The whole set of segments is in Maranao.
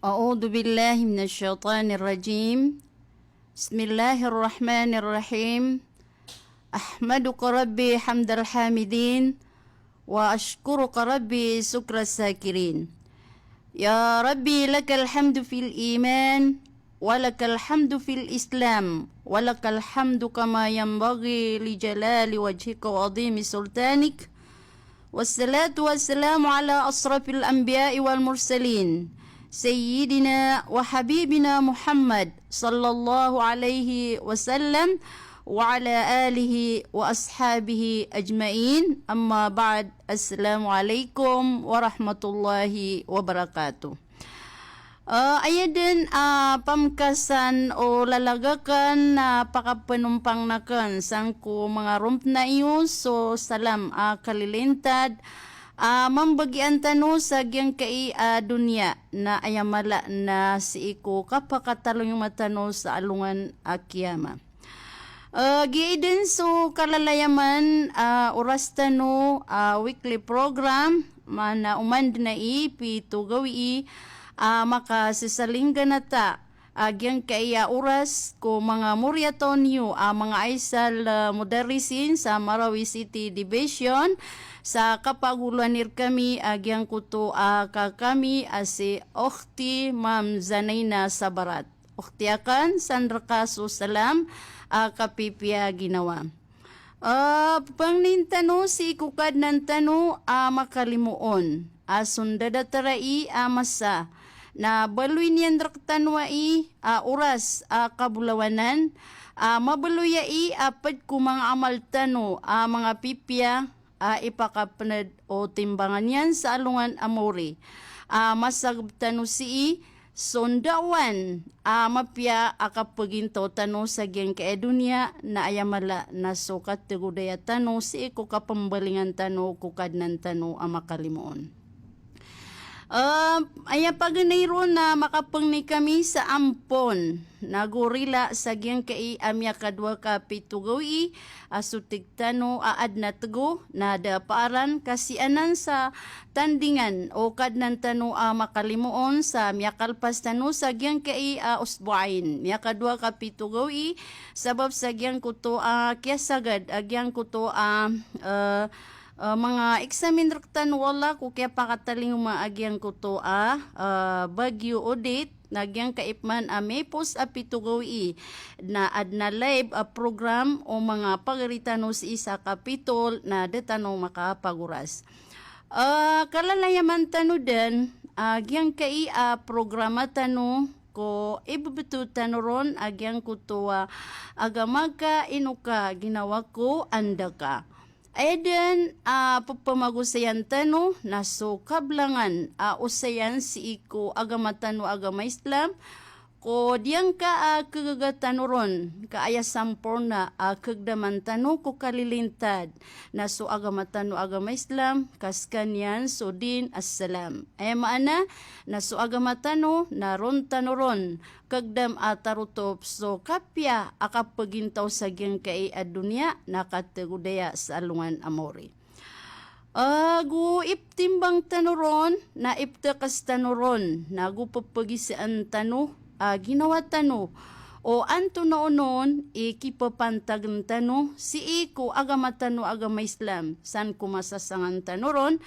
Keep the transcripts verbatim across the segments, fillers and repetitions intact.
أعوذ بالله من الشيطان الرجيم. بسم الله الرحمن الرحيم. أحمدك ربي حمد الحامدين، وأشكرك ربي شكر الشاكرين. يا ربي، لك الحمد في الإيمان، ولك الحمد في الإسلام، ولك الحمد كما ينبغي لجلال وجهك وعظيم سلطانك. والصلاة والسلام على أشرف الأنبياء والمرسلين، سيدنا وحبيبنا محمد صلى الله عليه وسلم، وعلى آله وأصحابه أجمعين. أما بعد، السلام عليكم ورحمة الله وبركاته. Ah, aya den a pamkasan o lalagakan na pakapenompang naken sangko manga rompna iyo so salam a kalilintad a mambagian tano sa giyangkai a doniya na aya mala na sii ko kapakatalingoma tano sa alongan a kiyama. Eh, giya den so kalalayaman a oras tano a weekly program, mana oman den ai pito gawii a makasesalingganata a giyangkai a oras ko manga moriyataw niyo a manga Aysal, eh, Mudarrisin sa Marawi City Division sa kapagoloan rkami a giyangkoto a kakami a si Okhti Mam Zanaina Sabarat. Okhti aken, san reka so salam a kapipiya ginawa. Ah, pangnin tano sii ko Kadnan tano a makalimoon a so ndadatarai a masa na baloy niyan rektano ai a oras a kabolawanan a mabaloy ai a ped ko manga amal tano a manga pipiya a ipakapened o timbangan iyan sa alongan a maori a masageb tano sii so ndawan a mapiya a kapegintaw tano sa giyangkai a doniya na aya mala na so kategodaya tano sii ko kapembalingan tano ko Kadnan tano a makalimoon. Eh, aya paganay ron na makapengni kami sa ampon na gorila sa giyangkai a miyakadowa ka pito gawii a so tig tano a aden a tego na da paaran ka si anan sa tandingan o Kadnan tano a makalimoon sa miyakalpas tano sa giyangkai a usbuain. Miyakadowa ka pito gawii sabap sa giyangkoto a kiyasagad a giyangkoto a, eh, eh, manga eksamin rektano, wala ko kiyapakatalingoma a giyangkoto a, eh, Baguio Audit, na giyangkai pman a miyapos a pito gawii na aden a live a program o manga pagari tano sii sa Kapitol na da tano makapagoras. Eh, kalalayaman tano den a giyangkai a programa tano ko ibebeto tano ron a giyangkoto a agama ka ino ka ginawa ko anda ka. Aya den a pepemagosayan tano na so kabelangan a osayan sii ko agama tano a agama Islam, ko diyangka a kegaga tano ron ka aya samporna a kegdaman tano ko kalilintad na so agama tano a agama Islam, ka sekaniyan so din as-salam. Aya maana na so agama tano na ron tano ron kegdam a tarotop so kapiya a kapegintaw sa giyangkai a doniya na kategodaya sa alongan a maori. Ago iptimbang tano ron, na iptekes tano ron, na go pepegisaan tano a ginawa tano o antonaa onon i kipepantagen tano sii ko agama tano a agama Islam, san ko masasangan tano ron,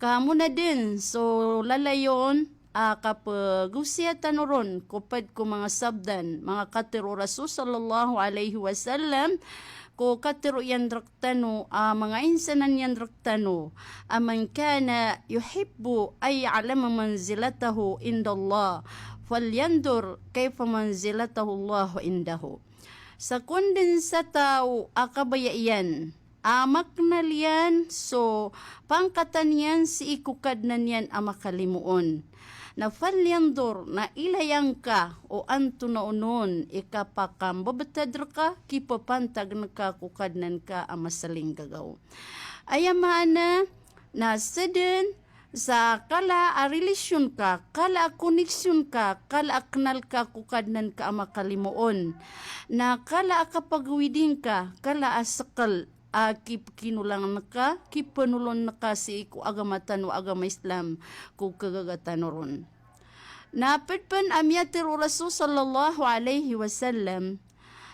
ka mona den so lalayon a kapegosaya tano ron ko ped ko manga sabdan, manga katero o Rasul sallallahu alaihi wasallam, ko katero iyan rektano a manga insanan iyan rektano a, "Man kana yuhibbu an ya'lama manzilatahu indallah, falyanzur kaifa manzilatahu Allah indahu." Sakon den sa taw a kabaya iyan a makenal iyan so pangkatan iyan sii ko Kadnan iyan a makalimoon, na falyanzur, na ilaya ngka o antonaa onon i kapakambebetad reka, kipepantagen ka ko Kadnan ka a masalinggagaw. Aya maana na seden sa kala a relasyon ka, kala a koneksyon ka, kala a kenal ka ko Kadnan ka a makalimoon, na kala a kapagawiding ka, kala a sekel a kipkinolangn ka, kipanolon ka sii ko agama tano a agama Islam ko khagaga tano ron. Na pd pn a miyatharo o Rasul sallallahu alaihi wasallam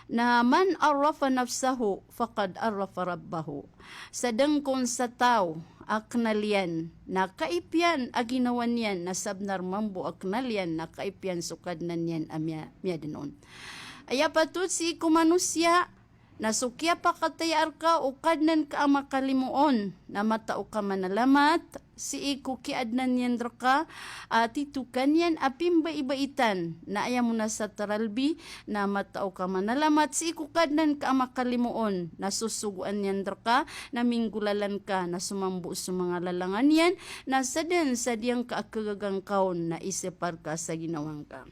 na man arafa nafsahu faqad arafa rabbahu. Sadn kon sa taw a knal iyan na kaip iyan a ginawa niyan na sabnar mambo a knal iyan na kaip iyan so Kadnan iyan a miya-, miyadn on. Aya patot sii ko manosiya na so kiyapakataya rka o Kadnan ka a makalimoon na matao ka manalamat sii ko kiyaadnan iyan rka a tito ka niyan a pimbaibaitan, na aya mona sa taralbi na matao ka manalamat sii ko Kadnan ka a makalimoon na sosogoan iyan rka na minggolalan ka na so mambo so manga lalangan iyan na sadn sa diyangka a khagaga ngka on na isapar ka sa ginawa ngka.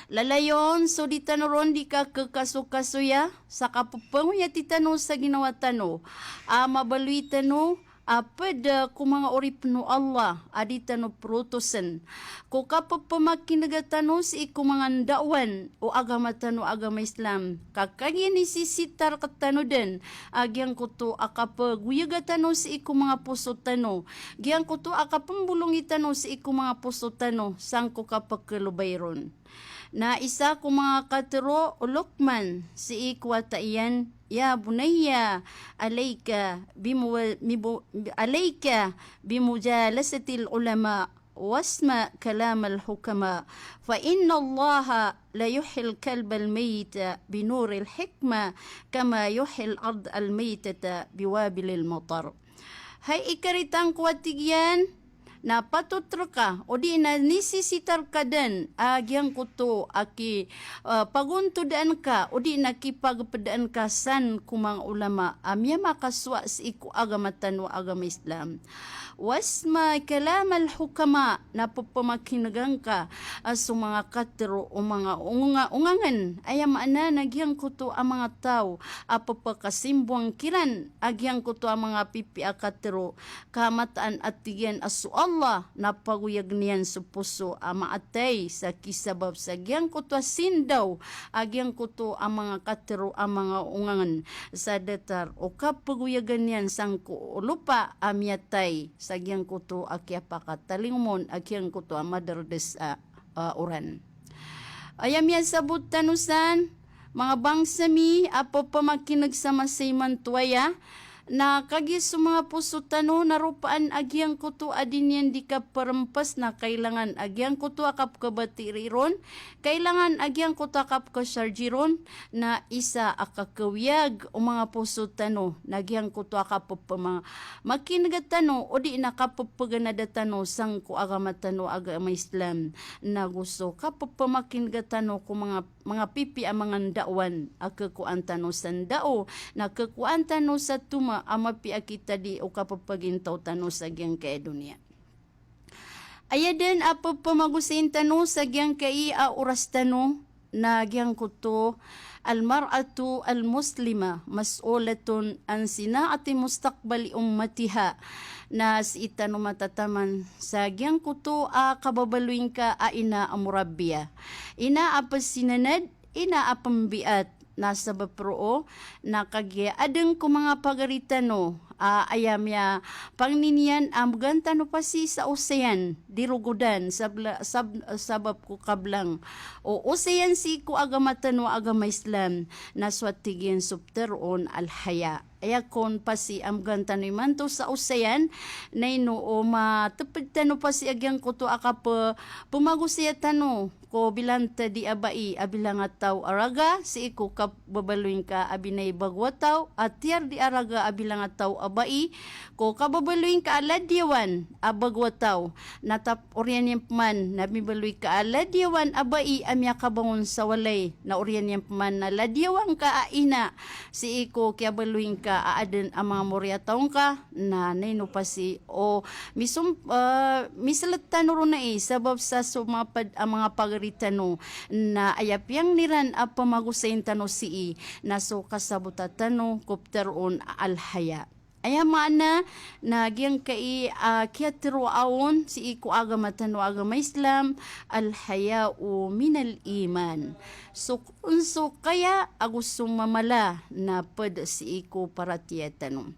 Lalayon so di tano ron di kakhakasokasoya sa kappangoyati tano sa ginawa tano a mabaloy tano a pd ko manga oripn o Allah a di tano protosn ko kapphamakinega tano sii ko manga ndaowan o agama tano a agama Islam. Ka kagiya nisisita rktano dn a giyangkoto a kapgoyaga tano sii ko manga poso tano, giyangkoto a kapmbolongi tano sii ko manga poso tano sangko kapkhalobay ron. Na isa ko manga katharo o Luqman sii ko wata iyan, ya bunayya, alayka bimu-, mibu-, alayka bimujalasatil ulama wasma' kalamal hukama, fa innallaha la yuhyil qalbal mayyita binuril hikmah kama yuhyil ardal mayyitata biwabilil matar. Hay ikaritan ko, a tig iyan, na patot rka odi na nisisita rka dn a giyangkoto a ki, ah, pagontodaan ka odi na kipagpdaan ka san ko manga ulama a miyamakasowa sii ko agama tano a agama Islam. Wasma' kalamal hukama, na pphamakinega ngka a so manga katharo o manga onga-, ongangn. Aya maana na giyangkoto a manga taw a pphakasimbowang kiran a giyangkoto a manga pipiya a katharo, ka mataan a tig iyan a so Allah na pagoyagn iyan so poso a maatay sa kisabap sa giyangkoto a sindaw a giyangkoto a manga katharo a manga ongangn sa datar o kapgoyagan iyan sangko lopa a miyatay sa giyangkoto a kiyapakatalingomon a giyangkoto a madards a, a, oran. Aya miyasabot tano san, manga bangsa mi a pphamakineg sa masa imanto aya, na kagiya so manga poso tano na ropaan a giyangkoto a di niyan di kaprempas, na kailangan a giyangkoto a kapkabatiiri ron, kailangan a giyangkoto a kapkasarji ron, na isa a kakawiyag o manga poso tano na giyangkoto a kapphama-, makinega tano odi na kapphagana da tano sangko agama tano a agama Islam. Nago so kapphamakinega tano ko manga, manga pipiya a manga ndaowan a kakowaan tano sa ndao, na kakowaan tano sa toma a mapiya a kitadi o kapphagintao tano sa giyangkai a doniya. Aya den a pphamagosayin tano sa giyangkai a oras tano na giyangkoto, al-mar'atu al-muslimah mas'ulatun an sina'ati mustaqbali ummatiha. Na sii tano matataman sa giyangkoto a kababaloy ngka a ina a murabbiyah, ina a psinanad, ina a pmbiat. Na sabap roo na kagiya aden ko manga pagari tano a aya miyapangni niyan a mbegan tano pasi sa osayan di rogodan sabla-, sab-, sabap ko kablang o osayan sii ko agama tano a agama Islam, na so a tig iyan so ptharoon al-haya. Aya kon pasi a mbegan tano imanto sa osayan, na ino o mateped tano pasi a giyangkoto a kape-, pemagosaya tano ko bilantadi a bai a bilang a taw a raga sii ko kababaloy ngka a binay bago a taw, a tiyardi a raga a bilang a taw a bai ko kababaloy ngka a ladiyawan a bago a taw. Na tap-, oriyan iyan pman na mibaloy ka a ladiyawan a bai a miyakabangon sa walay, na oriyan iyan pman na ladiyawan ka a ina sii ko kiyabaloy ngka a aden a manga moriyataw ngka, na naino pasi o misum-, eh, miselet tano ron ai sabap sa somapad a manga pagari tano, na aya piyangniran a pamagosayin tano sii na so kasabota tano ko ptharoon a al-haya. Aya maana na giyangkai a kiyateroa on sii ko agama tano a agama Islam, al-haya'u minal iman. So kon so kaya ago so mamala na ped sii ko paratiyaya tano.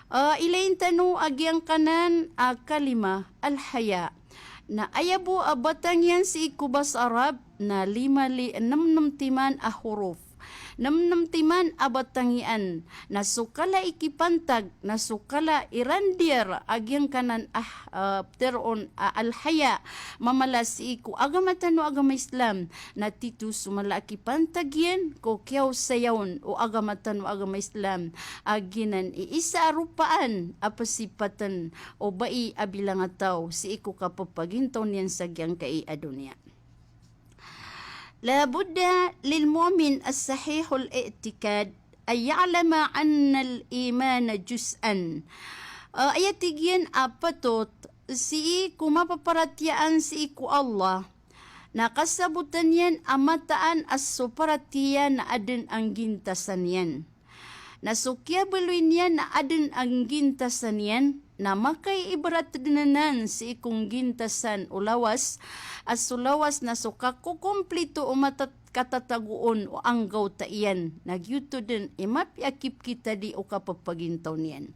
Ah, ilayin tano a giyangkanan a kalima, al-haya. Na aya bo a batang iyan sii ko basa Arab na lima li-, nemnem timan a horof. Nemnem timan a batang iyan. Na so kala i kipantag, na so kala i randiyar a giyangkanan a, ah, teroon a al-haya. Mamala sii ko agama tano a agama Islam. Na tito so mala a kipantag iyan ko kiyaosaya on o agama tano a agama Islam. A giyanan i isa a ropaan a pesipaten o bai a bilang a taw sii ko kapepagintaw niyan sa giyangkai a doniya. La budda lil mu'min as-sahihul i'tikad an ya'lama anna al-imana juz'an. Ah, aya tig iyan a patot sii ko mapaparatiyaan sii ko Allah na kasabotan iyan a mataan a so paratiyaya na aden a nggintasan iyan. Na so kiyabaloy niyan na aden a nggintasan iyan, na makaiibarat den anan sii ko nggintasan o lawas, a so lawas na so kakokomplito o matat-, katatagoon o anggawta iyan, na giyoto den i mapiya a kipkitadi o kapepagintaw niyan.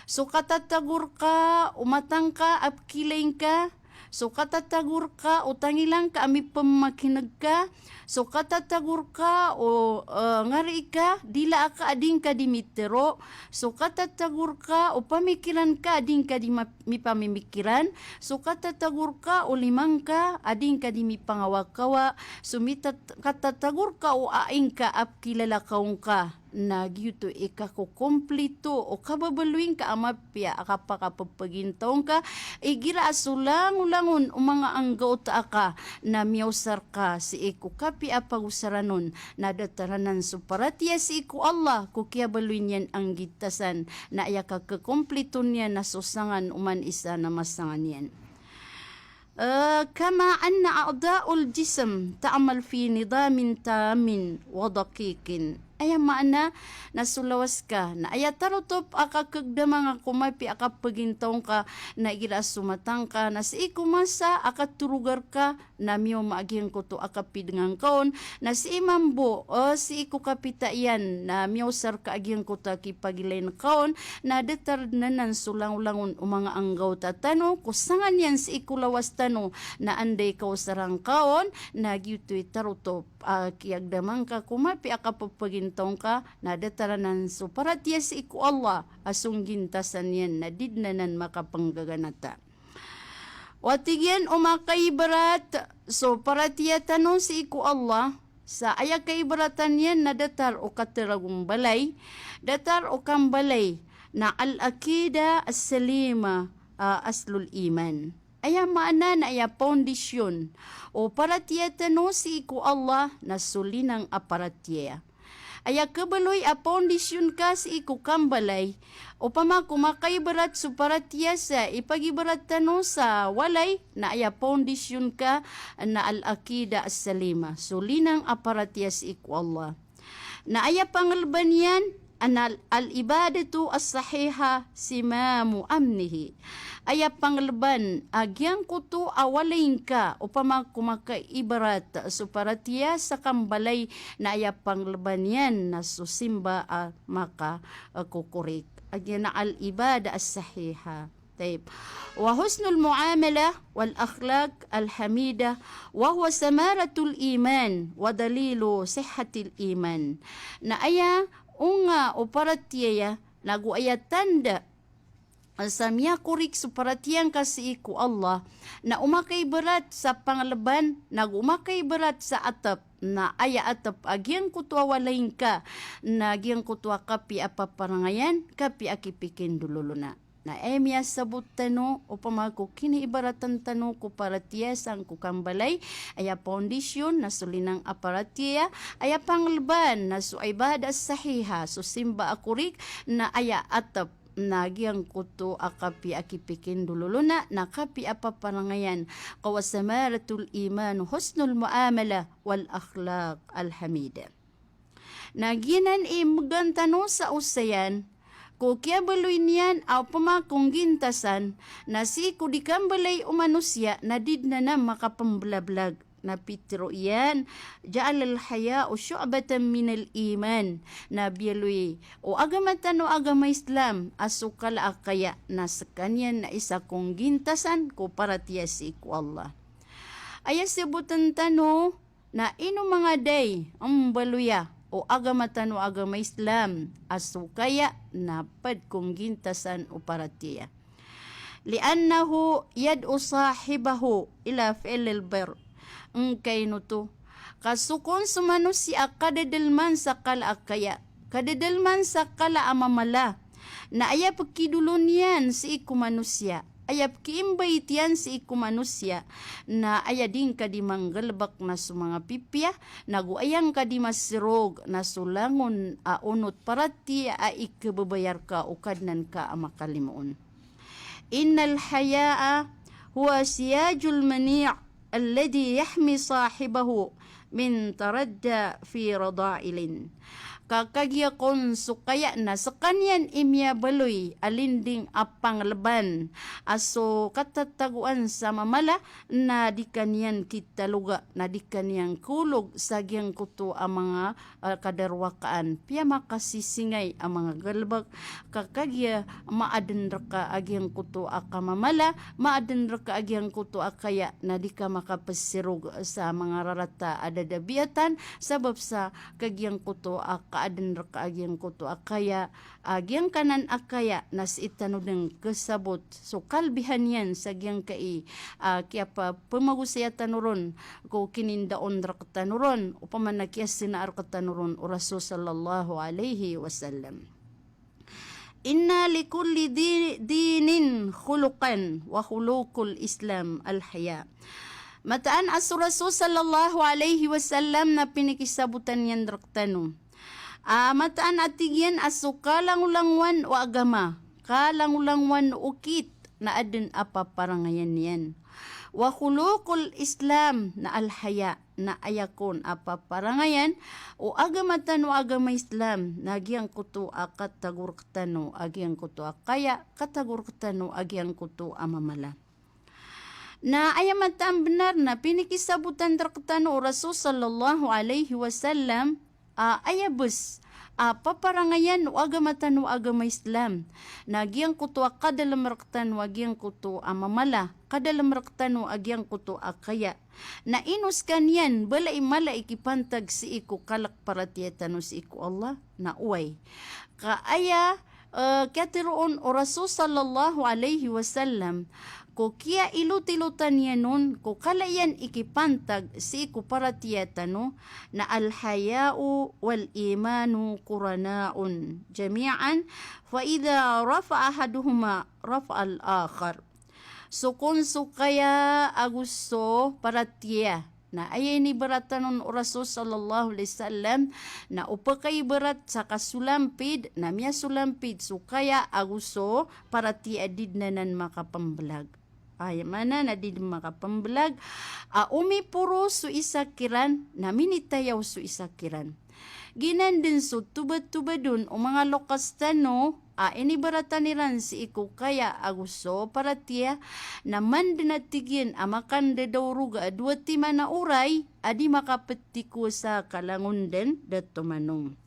So katatago rka o mata ngka a pkilay ngka, so katatago rka o tangila ngka a mipemakineg ka, so katatago rka o, eh, ngari ka, dila aka a di ngka di mitero, so katatago rka o pamikiran ka a di ngka di ma-, mipamimikiran, so katatago rka o lima ngka a di ngka di mipangawakawa, so mitat-, katatago rka o ai ngka a pkilalakaw ngka. Na giyoto i kakokomplito o kababaloy ngka a mapiya a kapakapepagintaw ngka, igira a so langolangon o manga anggawta aka na miyaosar ka sii ko kapiya a pagosaran on, na datar anan so paratiyaya sii ko Allah ko kiyabaloy niyan a nggintasan, na aya kakekomplito niyan na so sangan oman isa na masangan iyan. Eh, kama anna a'dha'ul jism ta'mal fi nidhamin tammin wa daqiqin. Aya maana na so lawas ka, na aya tarotop a kakegdama ngka ko mapiya a kapegintaw ngka, na igira a so mata ngka na sii ko masa a katorogar ka, na miyaoma a giyangkoto a kapidenga ngka on, na sii mambo, eh, sii ko kapita iyan, na miyaosar ka a giyangkoto a kipagilay ngka on, na datar den anan so langolangon o manga anggawta tano, ko sangan iyan sii ko lawas tano, na anda i kaosara ngka on, na giyoto i tarotop a kiyagdama ngka ko mapiya a kapepagintaw ngka, na datar anan so paratiyaya sii ko Allah, a so nggintasan iyan, na di den anan makapenggaganata. Wa tig iyan o makaibarat so paratiyaya tano sii ko Allah, sa aya kaibaratan iyan na datar o kateragombalay, datar o kambalay, na al-aqidah as-salimah, ah, aslul iman. Aya maana na aya foundation o paratiyaya tano sii ko Allah na so linang a paratiyaya. Aya kebaloy a foundation ka sii ko kambalay, opama ko makaibarat so paratiyaya sa ipagibarat tano sa walay, na aya foundation ka na al-aqidah as-salimah, so linang a paratiyaya sii ko Allah. Na aya pangeleban iyan, anal, al-ibadatu as-sahihah simamu amnihi. Aya pangeleban a giyangkoto a walay ngka, opama ko makaibarat so paratiyaya sa kambalay, na aya pangeleban iyan na so simba a maka, eh, kokorik. A giya na al-ibadah as-sahihah. Tayyib. Wa husnul muamalah wal akhlaq al-hamidah, wa huwa samaratul iman, wa dalilu sihhatil iman. Na aya onga o paratiyaya, nago aya tanda sa miyakorik so paratiyaya ngka sii ko Allah, na o makaibarat sa pangeleban, nago o makaibarat sa atep, na aya atep a giyangkoto a walay ngka, na giyangkoto a kapiya a paparangayan, kapiya a kipikindololona. Na aya miyasabot tano, opama ko kiniibaratan tano ko paratiyaya sangko kambalay, aya foundation, na so linang a paratiyaya, aya pangeleban, na so ibadah sahihah, so simba a korik, na aya atep, na giyangkoto a kapiya a kipikindololona, na kapiya a paparangayan, ka wa samaratul iman, husnul muamalah, wal akhlaq al-hamidah. Na giyanan i megan tano sa osayan, o kiyabaloy niyan a opama ko nggintasan, na sii ko di kambaloy o manosiya na di dn anan makapmblablag. Na pitharo iyan, "Ja'alal haya'u shu'batan minal iman." Na biyaloy o agama tano a agama Islam a so kala a kaya na skaniyan na isa ko nggintasan ko paratiyaya sii ko Allah. Aya sabotn tano na ino manga dai mbaloya o agama tano a agama Islam a so kaya na pd ko nggintasan o paratiyaya. "Li'annahu yad'u sahibahu ila fi'lil birr." Ngkaino oto, ka so kon so manosiya a kadadalman sa kala a kaya, kadadalman sa kala a mamala, na aya pkidolon iyan sii ko manosiya, aya pkiimbait iyan sii ko manosiya, na aya di ngka di manggalbk na so manga pipiya, nago aya ngka di masrog na so langon a onot paratiyaya a ikhababayar ka o Kadnan ka a makalimoon. "Innal haya'a huwa siyajul mani' alladhi yahmi sahibahu min taradda fi rada'ilin." Ka kagiya kon so kaya na skaniyan i miyabaloy a linding a panglban a so katatagoan sa mamala, na di ka niyan kitaloga, na di ka niyan kolog sa giyangkoto a manga ah, kadarwakaan, piyamakasisingay a manga galbk, ka kagiya maadn rka a giyangkoto a kamamala, maadn rka a giyangkoto a kaya, na di ka makapsrog sa manga rarata a dadabiatan, sabap sa kagiyangkoto a kaadn rka a giyangkoto a kaya, a giyangkanan a kaya, na sii tano dn kasabot so kalbihan iyan sa giyangkai a kiyapapmagosaya tano ron ko kinindaon rktano ron, opama na kiyasnaa rktano ron o Rasul sallallahu alaihi wasallam. "Inna likulli di-, dinin khuluqan wa khuluqul Islam al-haya." Mataan a so Rasul sallallahu alaihi wasallam na pinikisabotan iyan rktano. Ah, mataan a tig iyan a so kalangolangowan o agama, kalangolangowan o okit na adn a paparangayan iyan. Wa khuluqul Islam na al-haya, na aya kon a paparangayan o agama tano a agama Islam, na giyangkoto a katago rktano a giyangkoto a kaya, katago rktano a giyangkoto a mamala. Na aya mataan bnar na pinikisabotan rktano o Rasul sallallahu alaihi wasallam, a, aya bs a paparangayan o agama tano a agama Islam, na giyangkoto a kadalm rktano a giyangkoto a mamala, kadalm rktano a giyangkoto a kaya. Na ino skaniyan, ba lay mala i kipantag sii ko kalk paratiyaya tano sii ko Allah? Na oway. Ka aya, eh, kiyatharo on o Rasul sallallahu alaihi wasallam, ko kiyailot-ilotan iyan on, ko kala iyan i kipantag sii ko paratiyaya tano, na al-haya'u wal imanu qurana'un jami'an, fa idha rafa'a ahaduhuma rafa'al akhar. So kon so kaya ago so paratiyaya. Na aya inibaratan on o Rasul sallallahu alaihi wasallam, na o pakaibarat sa kasolampid, na miyasolampid so kaya ago so paratiyaya a di dn anan makapmblag. Aya maana na di dn makapmblag, a, o miporo so isa kiran, na minitayaw so isa kiran. Giyanan dn so tobatobad on o manga loks tano, a, inibaratan iran sii ko kaya ago so paratiyaya, na man dn a tig iyan a makandadaorog a dowa timan a oray, a di makaptiko sa kalangon dn da tomanom.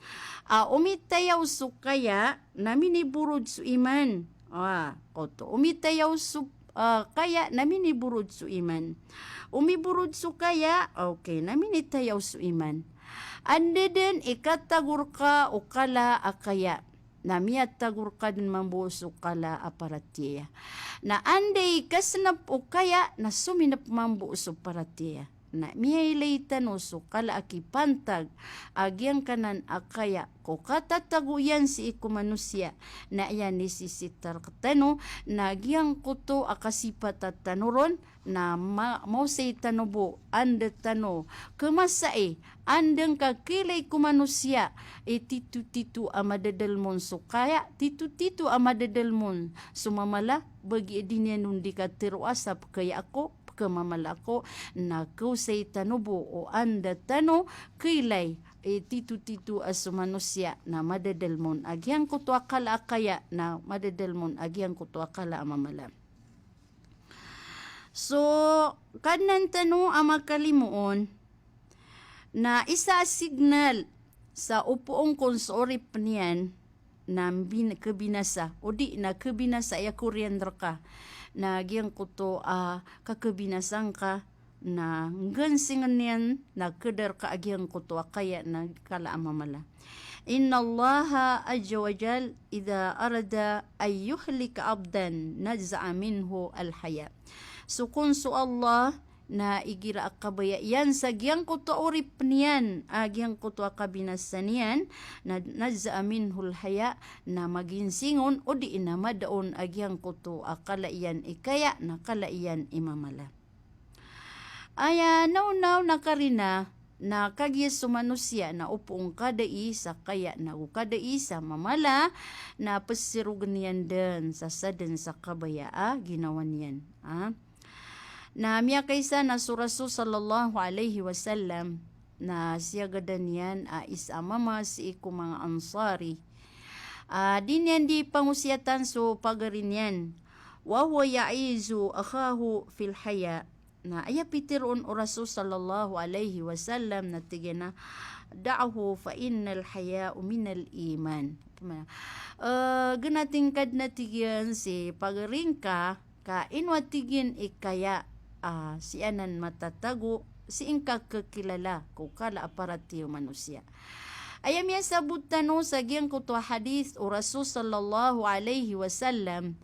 A, o mitayaw so kaya, na miniborod so iman. A, koto. O mitayaw so, a, kaya, na miniborod so iman. O miborod so kaya, okay, na minitayaw so iman. Anda dn i katago rka o kala a kaya, na miyatago rka dn mambo so kala a paratiyaya. Na anda i kasnp o kaya, na sominp mambo so paratiyaya. Na miyailay tano so kala a kipantag a giyangkanan a kaya ko katatago iyan sii ko manosiya, na aya nisisita rktano, na giyangkoto a kasipata tano ron, na ma-, maosay tano bo, anda tano kmasai, anda ngka kailay ko manosiya i titotito a madadalm on so kaya, titotito a madadalm on so mamala, ba giya di niyan on di katharo a sa pkaya ako, kemamala ko, na kosay tano bo o anda tano kailay i titotito a so manosiya na madadalem on a giyangkoto a kala a kaya, na madadalem on a giyangkoto a kala a mamala. So, Kadnan tano a makalimoon, na isa a signal sa opoon kon so oripen iyan na bin-, kebinasa, odi na kebinasa aya koriyan reka, na giyangkoto a kakebinasa ngka, na nggen singen iyan na keder ka a giyangkoto a kaya na kala a mamala. Innallaha azza wa jal idha arada an yuhlika abdan naza'a minhu al-haya. So kon so Allah na igira a kabaya iyan sa giyangkoto a oripen iyan a giyangkoto a kabinasa niyan, na naza'a minhul haya, na maginsing on odi na mada on a giyangkoto a kala iyan i kaya, na kala iyan i mamala. Aya naonaw na karina, na kagiya so manosiya na opoon kadai sa kaya nago kadai sa mamala, na pesirogen iyan den sa saden sa kabaya a ginawa niyan. Ah. Na miyakaisa na so Rasul sallallahu alaihi wasallam, na siyagadan iyan a isa a mama sii ko manga Ansari. Ah, di niyan di pangosiyatan so pagari niyan. Wa huwa ya'izu akhahu fil haya. Na aya piteroon o Rasul sallallahu alaihi wasallam na tig iyan a, "Da'hu fa innal haya'u minal iman." Aya maana, eh, gena tig iyan si pagari ngka, ka ino a tig iyan i kaya, ah, sii anan matatago sii ngka kekilala ko kala a paratiyaya o manosiya. Aya miyasabot tano sa giyangkoto a hadith o Rasul sallallahu alaihi wasallam,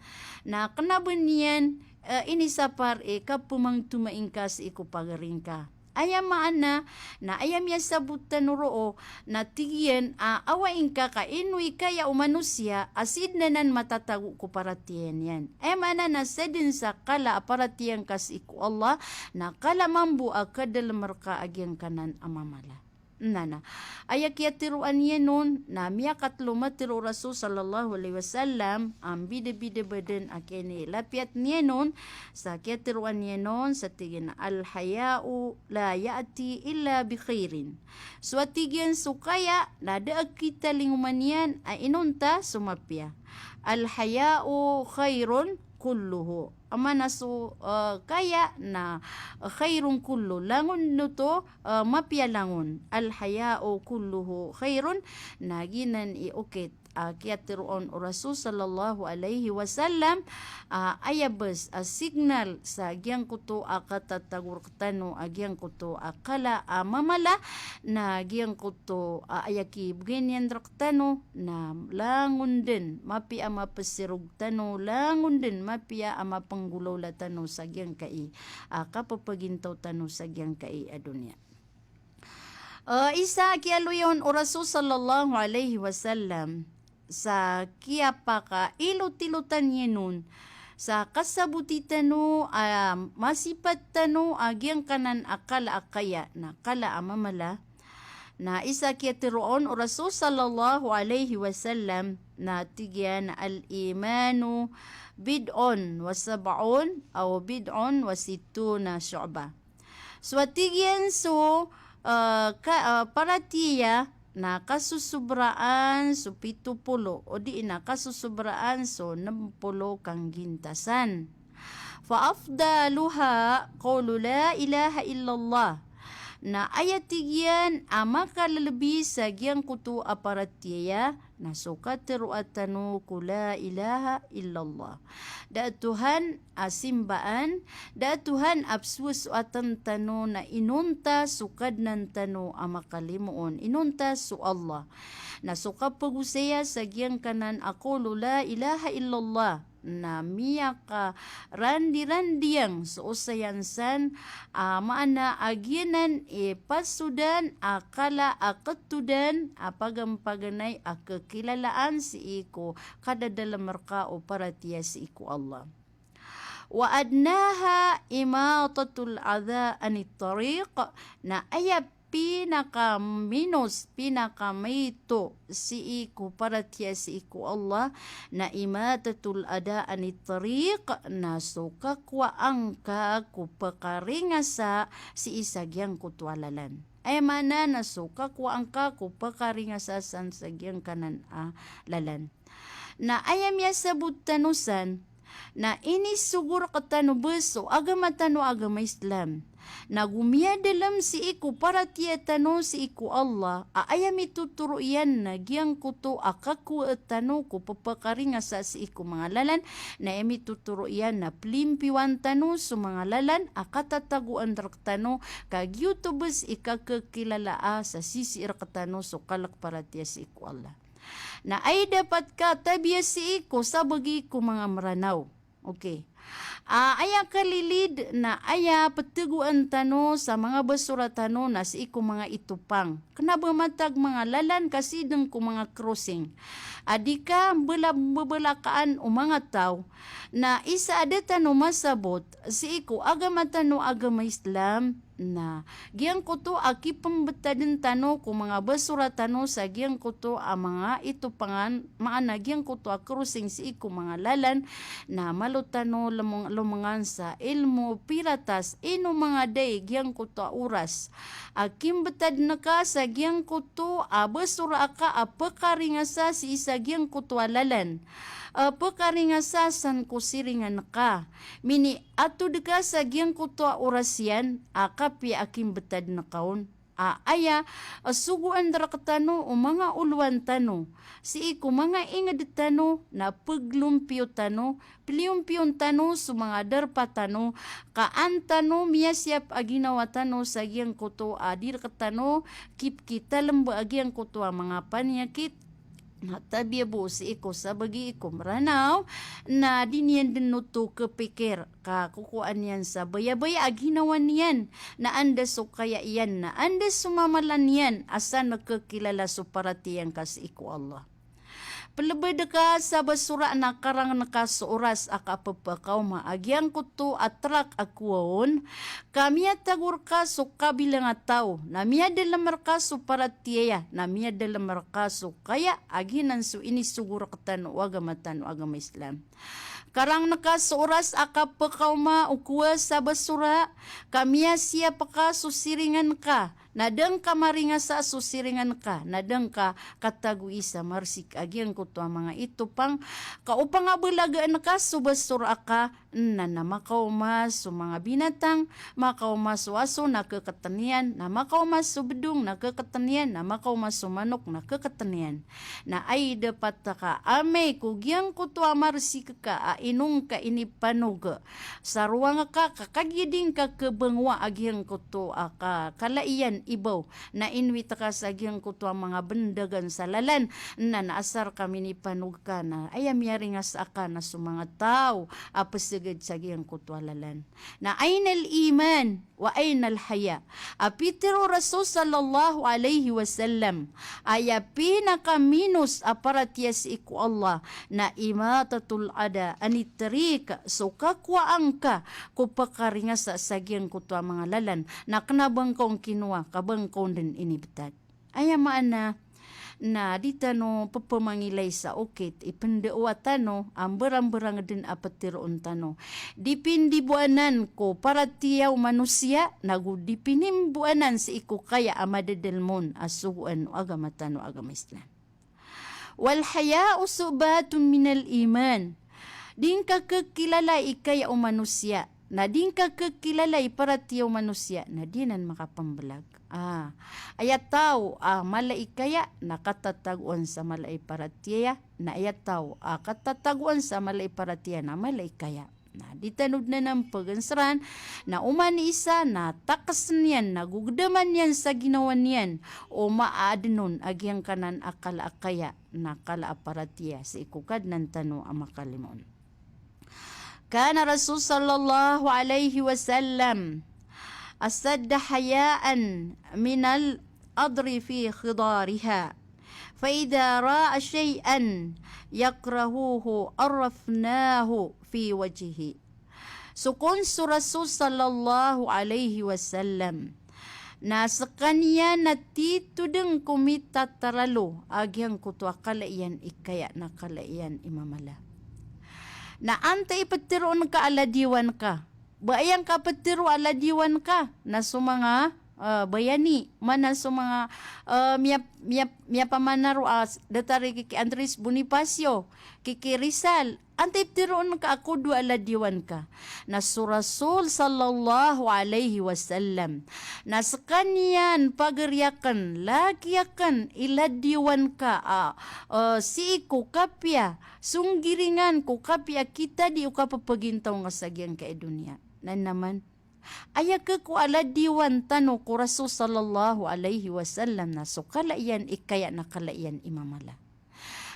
na kena ben iyan, eh, inisapar i kapemangtoma ingka sii ko pagari ngka. Aya maana, na aya miyasabot tano roo, na tig iyan a, ah, awai ngka ka ino i kaya o manosiya a sii den anan matatago ko paratiyaya niyan. Aya maana na saden sa kala a paratiyaya ngka sii ko Allah, na kala mambo a kadalem reka a giyangkanan a mamala. Nana, aya kiyateroan iyan on, na miyakatelo matero o Rasul sallallahu alaihi wasallam, a mbidabida baden a kiyani lapiyat niyan on, sa kiyateroan iyan on, sa tig iyan a, "Al-haya'u la ya'ti illa bi khairin." So a tig iyan so kaya, na da a kitalingoman iyan a inonta so mapiya. "Al-haya'u khairun kulluhu." Aya maana so, eh, kaya na khairun kullu. Langon oto, eh, mapiya langon. "Al-haya'u kulluhu khairun." Na giyanan i okit a kiyateroon o Rasul sallallahu alaihi wasallam, ah, aya bes a signal sa giyangkoto a katatago rektano a giyangkoto a kala a mamala, na giyangkoto a aya kibegay niyan rektano na langon den mapiya a mapesirog tano, langon den mapiya a mapenggolawla tano sa giyangkai a kapepegintaw tano sa giyangkai a doniya. Eh, isa a kiyaloya on o Rasul sallallahu alaihi wasallam sa kiyapakailot-ilotan iyan on sa kasaboti tano a masipat tano a giyangkanan a kala a kaya na kala a mamala. Na isa a kiyateroon o Rasul sallallahu alaihi wasallam na tig iyan, "Al-imanu bid'un wa sab'un aw bid'un wa sittuna shu'bah." So a tig iyan so, eh, ka, eh, paratiyaya na kasosobraan so pito polo, odi na kasosobraan so nem polo kanggintasan. Fa afdaluha qawlu la ilaha illallah. Na aya tig iyan a makalelebi sa giyangkoto a paratiyaya, na so kateroa tano ko la ilaha illallah. Da a Tuhan a simbaan, da a Tuhan a pesowasoatan tano na inonta so Kadnan tano a makalimoon, inonta so Allah. Na so kapegosaya sa giyangkanan a qawlu la ilaha illallah, na miyakarandirandiyang so osayan san, a maana a giyanan i pasodan a kala a ketodan a pagampaganay a kekilalaan sii ko kadadalem reka o paratiyaya sii ko Allah. Wa adnaha imatatul adha anit tariq, na aya pinakaminos, pinakamaito sii ko paratiyaya sii ko Allah, na imatatul adha anit tariq, na so kakowa angka ko pekaringasa sii sa giyangkoto a lalan. Aya maana na so kakowa angka ko pekaringasa san sa giyangkanan a lalan. Na aya miyasabot tano san, na inisogo rektano bo so agama tano a agama Islam. Na go miyadalem sii ko paratiyaya tano sii ko Allah, a aya mitotoro iyan na giyangkoto a kakowaa tano ko pepekaringasa sii ko manga lalan, na aya mitotoro iyan na pelimpiyowan tano so manga lalan a katatagoan rektano, ka giyoto bo i kakekilala a sa sisii rektano so kalek paratiyaya sii ko Allah. Na aya dapat ka tabiya sii ko sabagi ko manga Meranaw. Okay. A, aya kalilid na aya petegoan tano sa manga basora tano na sii ko manga itopang. Kena bo matag manga lalan ka sii den ko manga crossing. A di ka bela-, bebelakaan o manga taw. Na isa a da tano masabot sii ko agama tano a agama Islam, na giyangkoto a kipembetaden tano ko manga basora tano sa giyangkoto a manga itopangan, maana giyangkoto a crossing sii ko manga lalan, na malo tano lomeng-, lomengan sa ilmo piratas, ino manga dai giyangkoto a oras a kimbetaden ka sa giyangkoto a basora aka a pekaringasa sii sa giyangkoto a lalan. A, pekaringasa san ko siringan ka. Mini atod ka sa giyangkoto a oras iyan a kapiya a kimbetaden ka on. A, aya, a, sogoan rektano o manga olowan tano sii ko manga inged tano na peglompiyo tano, peliyompiyon tano so manga darpa tano, ka an tano miyasiyap a ginawa tano sa giyangkoto a di rektano kipkitalemba a giyangkoto a manga paniyakit. Na tabiya bo sii ko sabagi ko Meranaw, na di niyan den oto kepikir, ka kokowaan iyan sa bayabaya a ginawa niyan, na anda so kaya iyan, na anda so mamalan iyan, a san kekilala so paratiyaya ngka sii ko Allah. Pelebed ka sa basora na karangen ka so oras a kapepakaoma a giyangkoto a trak a kowa on, ka miyatago reka so kabilang a taw, na miyadalem reka so paratiyaya, na miyadalem reka so kaya a giyanan so inisogo rektano o agama tano a agama Islam. Karangen ka so oras a kapekaoma o kowa sa basora, ka miyasiyap ka so siringan ka, na da ngka maringasa so siringan ka, na da ngka katagoi sa marsik a giyangkoto a manga itopang, ka o pangabelagaan ka so basora aka, na, na makaoma so manga binatang, makaoma so aso na keketen iyan, na makaoma so bedong na keketen iyan, na makaoma so manok na keketen iyan. Na aya dapat ka amay ko giyangkoto a marsik ka a ino ngka inipanog sa rowang ka, ka kagiya di ngka kebangowa a giyangkoto a ka-, kala iyan i baw, na inowit ka sa giyangkoto a manga bendagan sa lalan, na, na asar ka minipanog ka na aya miyaringasa ka na so manga taw a peseged sa giyangkoto a lalan. Na aynal iman wa aynal haya. A pitero o Rasul sallallahu alaihi wasallam, aya pinakaminos a paratiyaya sii ko Allah na imatatul adha anit tariq, so kakowa angka ko pekaringasa sa giyangkoto a manga lalan, na kena ba ngka on kinowa, ka ba ngka on den inibetad. Aya maana na di tano pepemangilay sa okit i pendaowa tano a mberang-berang den a peteroon tano. Di pindiboanan ko paratiyaya o manosiya, na go di pinimboanan sii ko kaya a madadalem on a sogoan o agama tano a agama Islam. Wal haya'u shu'batun minal iman. Di ngka kekilala i kaya o manosiya, na di ngka kekilala i paratiyaya o manosiya, na di anan makapembelag. Ah, aya taw a mala i kaya, na katatagoan sa mala i paratiyaya, na aya taw a katatagoan sa mala i paratiyaya, na mala i kaya. Na di tano den anan pegenseran, na oman i isa, na takesen iyan, na gogedaman iyan sa ginawa niyan, o maaden on a giyangkanan a kala a kaya, na kala a paratiyaya sii ko Kadnan tano a makalimoon. Kana Rasul sallallahu alaihi wasallam ashadda haya'an minal adri fi khidariha. Fa idha ra'a shay'an yakrahuhu arrafnahu fi wajhihi. So kon so Rasul sallallahu alaihi wasallam Na sekaniyan na titho den ko mitataralo a giyangkoto a kala iyan i kaya na kala iyan i mamala. Na antai peteroon ka a ladiwan ka? Ba aya ngka petero a ladiwan ka na so manga, eh, bayani, mana so manga, eh, miyap-, miyap-, miyapamana ro a s-, datar i ki Andres Bonifacio, ki, ki Rizal, antai peteroon ka a kodowa a ladiwan ka? Na so Rasul sallallahu alaihi wasallam. Na sekaniyan pagari aken, laki aken, i ladiwan ka a, eh, sii ko kapiya songgiringan ko kapiya a kitadi o kapepegintaw ngka sa giyangkai a doniya. Na naman, aya keko a ladiwan tano ko Rasul sallallahu alaihi wasallam na so kala iyan i kaya na kala iyan i mamala.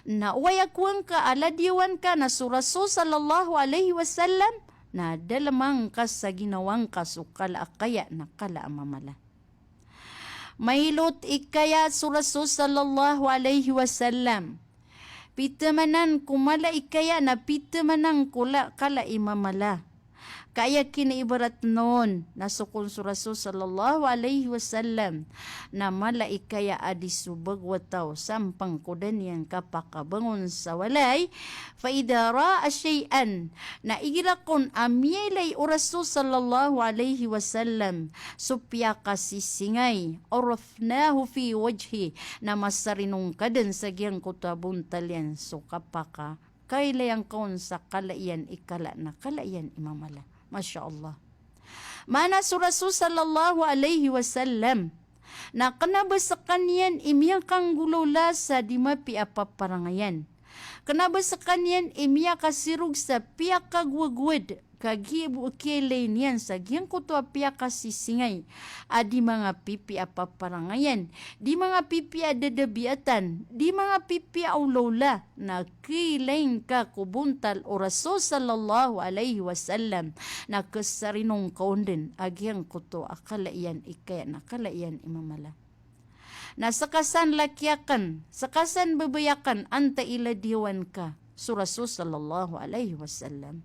Na oway a kowa ngka a ladiwan ka na so Rasul sallallahu alaihi wasallam, na dalema ngka sa ginawa ngka so kala a kaya na kala a mamala. Mailot i kaya so Rasul sallallahu alaihi wasallam. Pitemanan ko mala i kaya na pitemanan ko la-, kala i mamala. Ka aya kiniibarat non na so kon so Rasul sallallahu alaihi wasallam na mala i kaya a di so bago a taw sampang ko da niyan kapakabangon sa walay. Fa idha ra'a shay'an, na igira kon a miyailay o Rasul sallallahu alaihi wasallam so piyakasisingay, urafnahu fi wajhi, na masarinong ka den sa giyangkoto a bontal iyan so kapakakailay angka on sa kala iyan i kala na kala iyan i mamala. Masha Allah. Mana so Rasul sallallahu alaihi wasallam na kena ba sekaniyan i miyakanggolawla sa di mapiya a paparangayan. Kena ba sekaniyan i miyakasirog sa piyakagowagowad, kagiya bo kiyailay niyan sa giyangkoto a piyakasisingay a di manga pipiya a paparangayan, di manga pipiya a dadabiatan, di manga pipiya a olawla, na kiyailay ngka ko bontal o Rasul sallallahu alaihi wasallam, na kesarinong ka on den a giyangkoto a kala iyan i kaya na kala iyan i mamala. Na seka san laki aken, seka san babay aken, antai i ladiwan ka so Rasul sallallahu alaihi wasallam.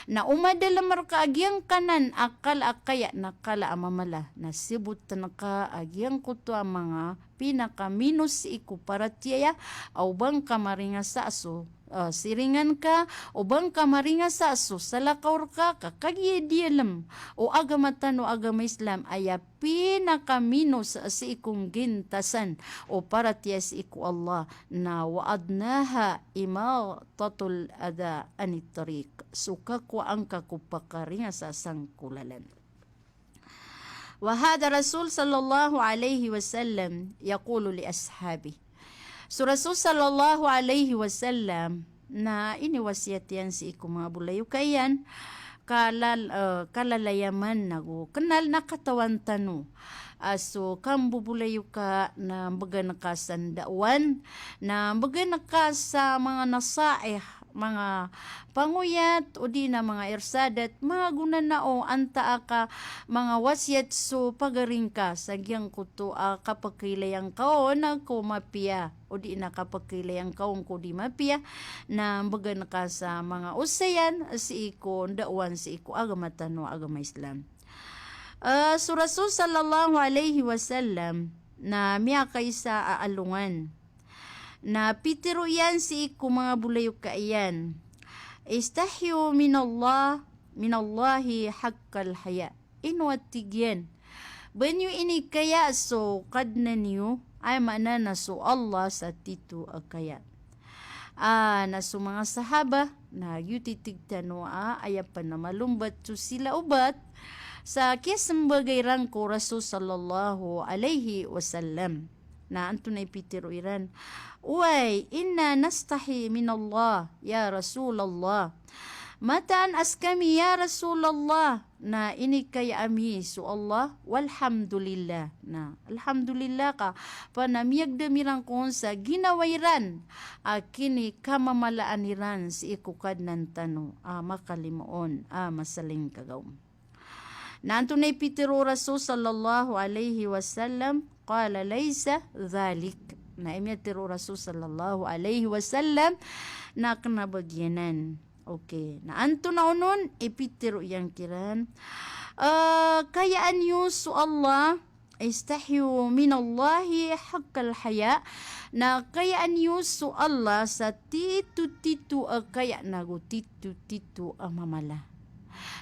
Na o madalem reka a giyangkanan a kala a kaya na kala a mamala, na seboten ka a giyangkoto a manga pinakaminos sii ko paratiyaya, a o ba ngka maringasa so, eh, siringan ka, o ba ngka maringasa so salakaw reka, ka kagiya diyalem o agama tano a agama Islam, aya pinakaminos sii ko nggintasan o paratiyaya sii ko Allah, na wa adnaha imatatul adha anit tariq. So kakowa angka ko pakaringasa sangko lalan. Wa hadha Rasul sallallahu alaihi wasallam yaqulu li ashabi. So Rasul sallallahu alaihi wasallam na iniwasiyat iyan sii ko manga bolayoka iyan, kalal-, eh, kalalayaman ago kenal na katawan tano a so kambobolayoka na mbegan ka sa ndaowan, na mbegan ka sa manga nasaih, manga pangoyat, odi na manga irsadat, manga gonanao, antaa ka manga wasiyat so pagari ngka sa giyangkoto a kapekeilay angka on ko mapiya, odi na kapekeilay angka on ko di mapiya, na mbegan ka sa manga osayan sii ko ndaowan sii ko agama tano a agama Islam. Eh, so Rasul sallallahu alaihi wasallam na miyakaisa a alongan. Na pitero iyan sii ko manga bolayoka iyan, "Istahyu minallah, minallahi haqqal haya." Ino a tig iyan? Ba niyo inikaya so Kadnan iyo, aya maana na so Allah sa tito a kaya. Ah, na so manga sahaba, na giyoto i tig tano a aya pen a malombat so sila obat sa kiyasembag iran ko Rasul sallallahu alaihi wasallam. Na antonaa i pitero iran? Oway, inna nastahi minallah, ya Rasulallah. Mataan a sekami, ya Rasulallah, na inikaya ami so Allah, walhamdulillah. Na alhamdulillah ka panamiyagdam iran kon sa ginawa iran a kinikamamalaan iran sii ko Kadnan tano a makalima on a masalingkagaw. Na antonaa i pitero o Rasul sallallahu alaihi wasallam? Qala, "Laysa dhalik." Na aya miyatero o Rasul sallallahu alaihi wasallam na kena ba giyanan. Okay. Na antonaa onon i pitero iyan kiran? Eh, kayaan iyo so Allah Istahyu minallahi haqqal haya, na kayaan iyo so Allah sa titotito a kaya nago titotito a mamala.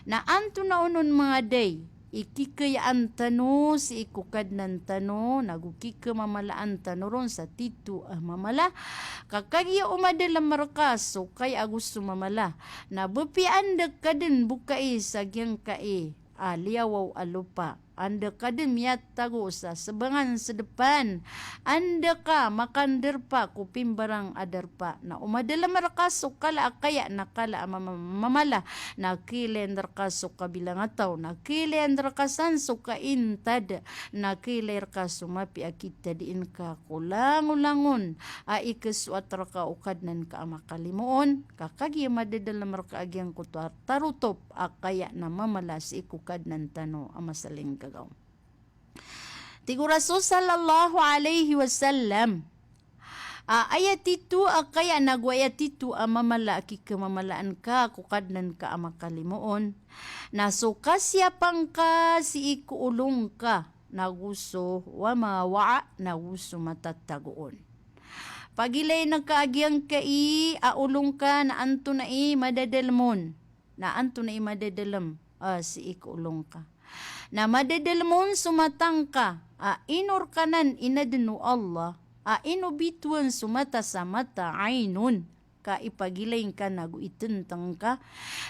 Na antonaa onon manga day i kikayaan tano sii ko Kadnan tano, nago kikhamamalaan tano ron sa tito a mamala, ka kagiya o madalem reka so kaya ago so mamala, na bepiya anda ka den bokai sa giyangkai a liyawaw a lopa, anda ka den miyatago sa sebangan sedepan, anda ka makanderpa ko pimbarang a darpa, na o madalem reka so kala a kaya na kala a mama-, mamala, na kilayn reka so kabilangataw, na kilayn reka san so kaintad, na kilay reka so mapiya a kitadiin ka ko langolangon a ikesoat reka o Kadnan ka a makalimoon, ka kagiya madadalem reka a giyangkoto a tarotop a kaya na mamala sii ko Kadnan tano a masalinggagaw. Tig o Rasul sallallahu alaihi wasallam, a, aya tito a kaya nago aya tito a mamala a kikhamamalaan ka ko Kadnan ka a makalimoon, na so kasiyapang ka sii ko olong ka, nago so wa ma wa'a, nago so matatagoon. Pagilayn ka a giyangkai a olong ka na antonaa i madadalem on, na antonaa i madadalem, a, sii ko olong ka. Na madadalem on so matang ka, a ino reka nan inaden o Allah, a ino bitowan so mata sa mata ayn on, ka ipagilay ngka nago itenteng ka.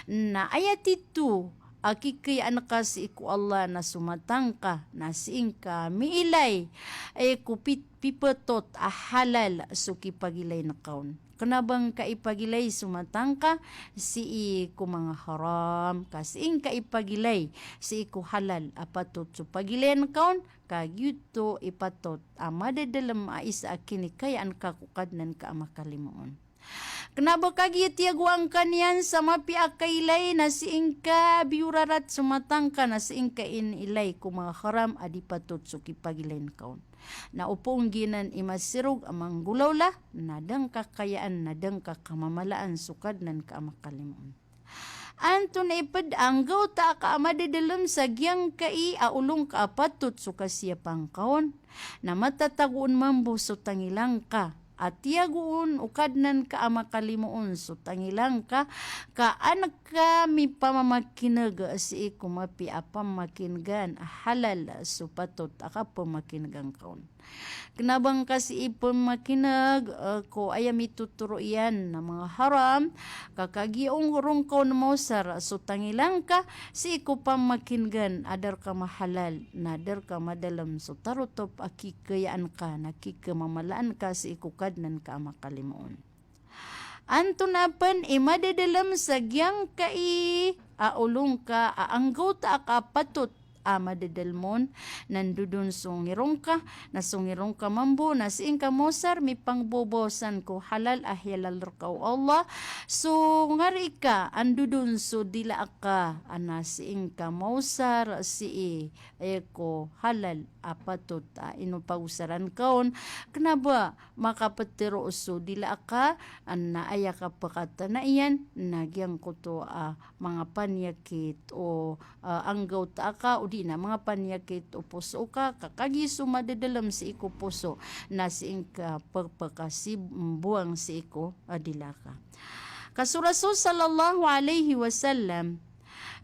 Na aya tito a kikayaan ka sii ko Allah na so matang ka, na sii ngka miilay, e, ko pi-, pipetot a halal so kipagilay ngka on. Kena ba ngka ipagilay so matang ka sii ko manga haram, ka sii ngka ipagilay sii ko halal a patot so pagilayan ka on, ka giyoto i patot a madadalem a isa a kinikayaan ka ko Kadnan ka a makalimoon. Kena ba kagiya tiyagoan ka niyan sa mapiya a kailay na sii ngka biyorarat so matang ka, na sii ngka inilay ko manga haram a di patot so kipagilayn ka on. Na o poon giyanan i masirog a manggolawla, na da ngka kayaan, na da ngka kamamalaan so Kadnan ka a makalimoon. Antonaa i ped a anggawta aka a madadalem sa giyangkai a olong ka a patot so kasiyapang ka on? Na matatagoon mambo so tangila ngka a tiyagoon o Kadnan ka a makalimoon so tangila ngka, ka an ka mipamamakineg sii ko mapiya a pamamakinegan a halal so patot a kapamamakinegan ka on. Kena ba ngka sii pamamakineg, e, ko aya mitotoro iyan na manga haram, ka kagiya ong rongka on maosar so tangila ngka sii ko pamamakinegan a da reka mahalal, na da reka madalem so tarotop a kikayaan ka, na kikhamamalaan ka sii ko Kadnan ka a makalimoon. Antonaa pen i madadalem sa giyangkai a olong ka a anggawta aka a patot a madadalem on? Na ndodon so ngirong ka, na so ngirong ka mambo na sii ngka maosar mipangbobawsan ko halal a hiyalal reka o Allah. So ngari ka, a ndodon so dila aka, a na sii ngka maosar sii, e, ko halal a patot a ino pagosaran ka on. Kena ba makapetero so dila aka, na aya kapekatana iyan na giyangkoto a manga paniyakit o, a, anggawta aka, odi na manga paniyakit o poso ka, ka kagiya so madadalem sii ko poso na sii ngka pepekasimbuang sii ko, a, dila ka. Ka so Rasul sallallahu alaihi wasallam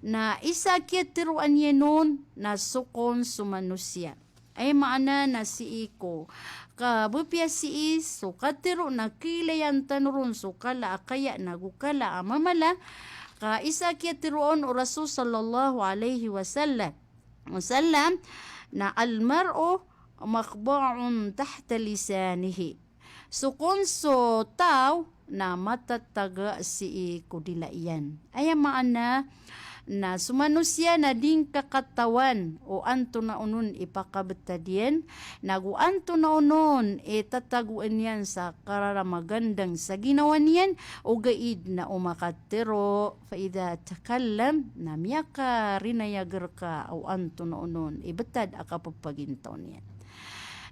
na isa a kiyateroan iyan on na so kon so manosiya. Aya maana na sii ko kabepiya sii so katero na kilayan tano ron so kala a kaya nago kala a mamala. Ka isa a kiyateroon o Rasul sallallahu alaihi wasallam, wasallam, na al-mar'u maqbu'un tahta lisanihi. So kon so taw na matataga sii ko dila iyan. Aya maana na so manosiya na di ngka katawan o antonaa onon i pakabetad iyan, nago antonaa onon i tatagoan iyan sa karara magandang sa ginawa niyan, ogaid na o makatero, fa idha takallam, na miyakarinayag reka o antonaa onon i betad a kapepagintaw niyan.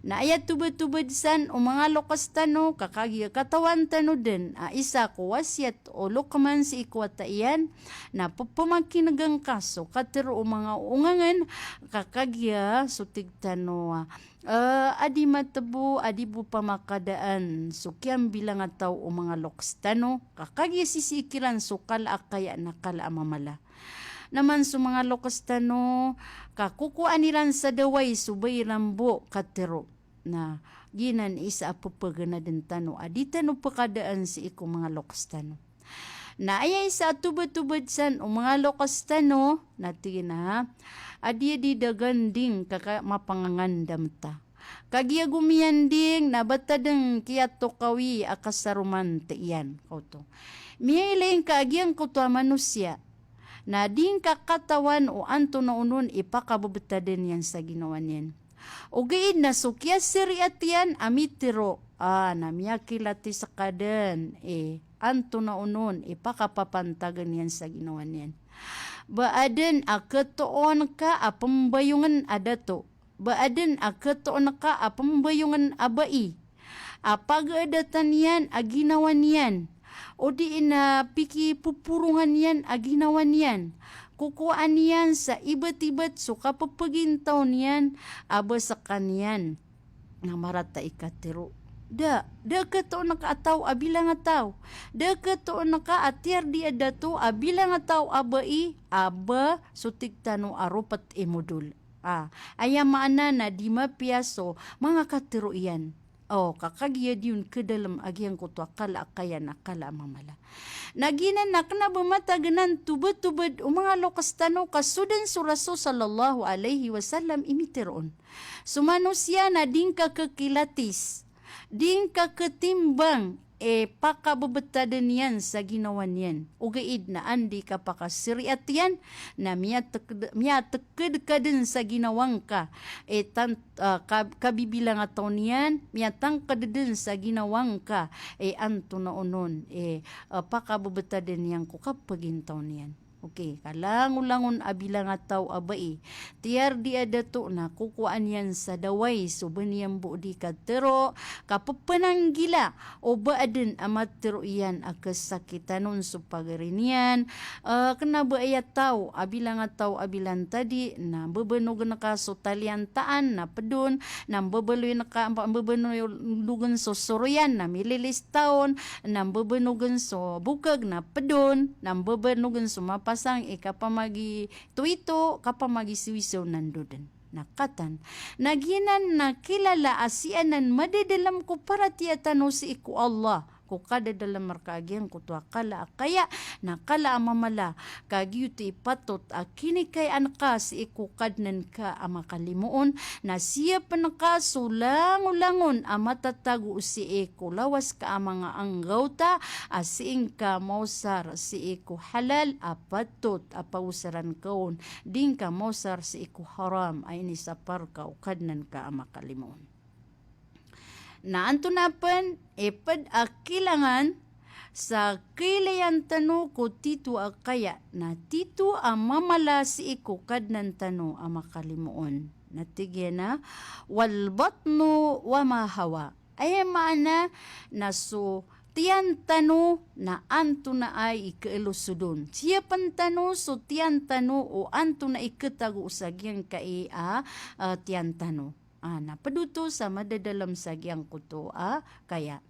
Na aya tobetobed san o manga loks tano, ka kagiya katawan tano den a isa ko wasiyat o Luqman sii ko wata iyan, na pepemakinegen ka so katero o manga ongangen, ka kagiya so tig tano a, eh, a di matebo, a di bo pamakadaan so kiyambilangataw o manga loks tano, ka kagiya sisii kiran so kala a kaya na kala a mamala. Na man so manga loks tano, ka kokowaan iran sa dawai so ba iran bo katero. Na giyanan i isa a pepegenaden tano a di tano pekadaan sii ko manga loks tano. Na aya isa a tobetobed san o manga loks tano, na tig iyan a, a di, a di da ganding ka, ka mapangangandam ta. Kagiya gomiyanding na bataden kiyatokawi a kasaroman ta iyan, kaoto. Miyailay ngka a giyangkoto a manosiya na di ngka katawan o antonaa onon i pakabebetaden iyan sa ginawa niyan. Ogaid na so kiyasariat iyan a mitero, a, na miyakilatis ka den i antonaa onon i pakapapantagen iyan sa ginawa niyan. Ba aden a ketoon ka a pembayongen a dato, ba aden a ketoon ka a pembayongen a bai, a pageedatan iyan a ginawa niyan, odi na pikipoporongan iyan a ginawa niyan, kokowaan iyan sa ibetibet so kapepegintaw niyan, a ba sekaniyan na marata i katero. Da, da ketoon ka a taw a bilangataw. Da ketoon ka a tiyardi a dato a bilangataw a bai, a ba so tig tano a ropet i modol. A, aya maana na di mapiya so manga katero iyan. O, ka kagiya di on kedalem a giyangkoto a kala a kaya na kala a mamala. Na giyanan na kena ba matagenan tobetobed o manga loks tano ka so den so Rasul sallallahu alaihi wasallam i mitero on. So manosiya na di ngka kekilatis, di ngka ketimbang i pakabebetaden iyan sa ginawa niyan. Ogaid na anda i kapakasariat iyan, na miyateked, miyateked ka den sa ginawa ngka i tan-, ah, ka-, kabibilangataw niyan, miyatangked den sa ginawa ngka i antonaa onon i, ah, pakabebetaden iyan ko kapegintaw niyan. Okay, ka langolangon a bilangataw a bai, tiyardi a dato na kokowaan iyan sa dawai so ba niyan bo di katero, ka pepenanggila o ba aden a matero iyan a kesakitan on so pagari niyan. Eh, kena ba aya taw a bilangataw a bilantadi na mbebenogen ka so taliantaan na ped on, na mbebenogen ka, mbebenogen so soroyan na mililistaon, na mbebenogen so bokeg na ped on, na mbebenogen so mapasang i kapamagitoito, kapamagisowiso na ndo den. Na katan. Na giyanan na kilala a sii anan madadalem ko paratiyaya tano sii ko Allah, ko kadadalem reka a giyangkoto a kala a kaya, na kala a mamala, ka giyoto i patot a kinikayaan ka sii ko Kadnan ka a makalimoon, na siyapen ka so langolangon a matatago sii ko lawas ka a manga anggawta, a sii ngka maosar sii ko halal a patot a pagosaran ka on, di ngka maosar sii ko haram a inisapar ka o Kadnan ka a makalimoon. Na antonaa pen i ped a kilangan sa kilayan tano ko tito a kaya, na tito a mamala sii ko Kadnan tano a makalimoon. Na tig iyan a, "Wal batnu wa ma hawa." Aya maana na so tiyan tano na antonaa i keelosod on. Siyapen tano so tiyan tano o antonaa i ketago sa giyangkai a, ah, tiyan tano. Ah, na ped oto sa madadalem sa giyangkoto a kaya.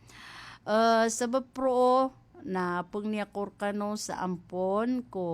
Eh, sabap roo na pengni ako rekano sa ampon ko,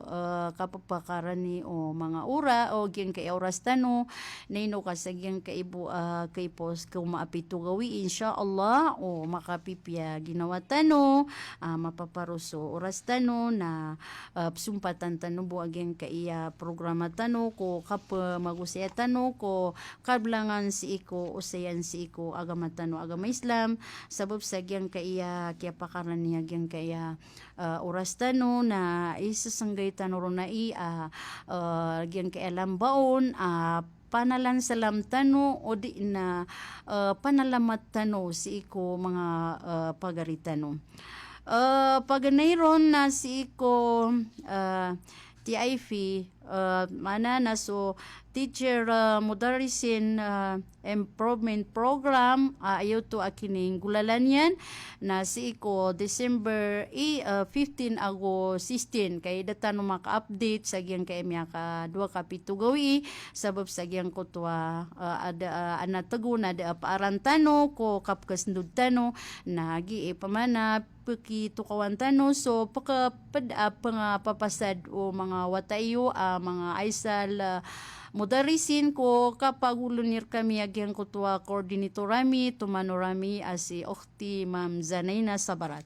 eh, kapepakarani o manga ora, o giyangkai a oras tano, na ino ka sa giyangkai bo, eh, kaipost ko maapito gawii, insha Allah, o makapipiya ginawa tano, ah, mapaparo so oras tano, na, eh, pesompatan tano bo a giyangkai a programa tano ko kapemagosaya tano ko kabelangan sii ko osayan sii ko agama tano, agama Islam, sabap sa giyangkai a kiyapakarani a giyangkai a, eh, oras tano na isesenggay tano ron ai a, eh, giyangkai a lambaon a panalansalam tano odi na, eh, panalamat tano sii ko manga, eh, pagari tano. Eh, paganay ron na sii ko, eh, T I V, Ah, maana na so teacher, ah, mudarrisin, ah, improvement program, ah, aya oto a kininggolalan iyan na sii ko December i, ah, fifteen ago sixteen. Ka da tano maka-update sa giyangkai a miyakadowa ka pito gawii, sabap sa giyangkoto a, ah, ada, ah, ana tego na da a paaran tano ko kapkasndod tano, na gi i pamana pekitokawan tano so pekeped a pengapapasad o manga wata iyo a manga Aisal, ah, mudarrisin ko kapagolon rkami a giyangkoto a coordinator ami, tomano rami a si Okhti Ma'am Zanaina Sabarat.